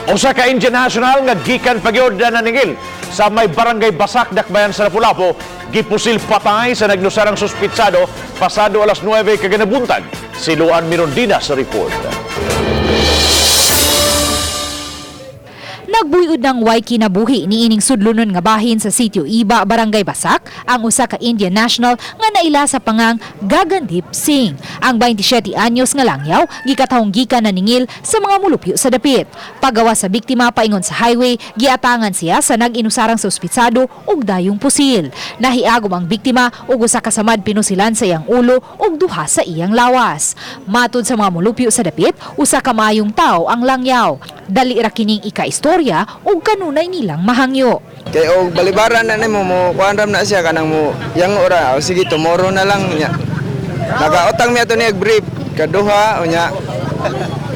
Usa ka Indian national nga gikan pa gyud na naningil sa may Barangay Basak, Dakbayan sa Lapu-Lapu, gipusil patay sa nagnusarang suspitsado pasado alas 9 kaganabuntag. Si Luan Mirondina sa report. Nagbuyod ng way kinabuhi ni ining sudlonon nga bahin sa Sitio Iba, Barangay Basak, ang usa ka Indian national nga naila sa pangang Gagandip Singh. Ang 27 anyos nga langyaw, gikatahong gikan naningil sa mga mulupyo sa dapit. Pagawa sa biktima paingon sa highway, giatangan siya sa nag-inusarang suspitsado ug dayong pusil. Nahiagom ang biktima ug usa ka samad pinusilan sa iyang ulo ug duha sa iyang lawas. Matud sa mga mulupyo sa dapit, usa ka maayong tao ang langyaw. Dali ra kining ikaistorya ug kanunay nilang mahangyo. Kay og balibaran na nimo mo kuan ram na siya kanang mo yang ora o sige, tomorrow na lang nya. Nagautang mi ato niya brief kaduha unya.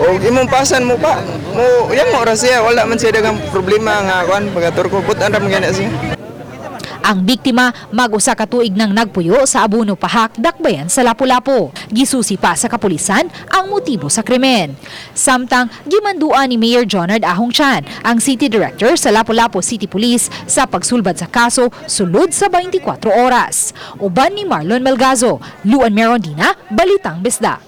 Og imong pasan mo pa mo yang ora siya, wala man siya daghang problema nga kuan pagaturko but ram gani siya. Ang biktima mag-usa ka tuig nang nagpuyo sa Abuno Pahak, Dakbayan sa Lapu-Lapu. Gisusi pa sa kapulisan ang motibo sa krimen. Samtang gimanduan ni Mayor Jonard Ahong Chan ang City Director sa Lapu-Lapu City Police sa pagsulbad sa kaso sulod sa 24 oras. Uban ni Marlon Melgazo, Luan Merondina, Balitang Bisdak.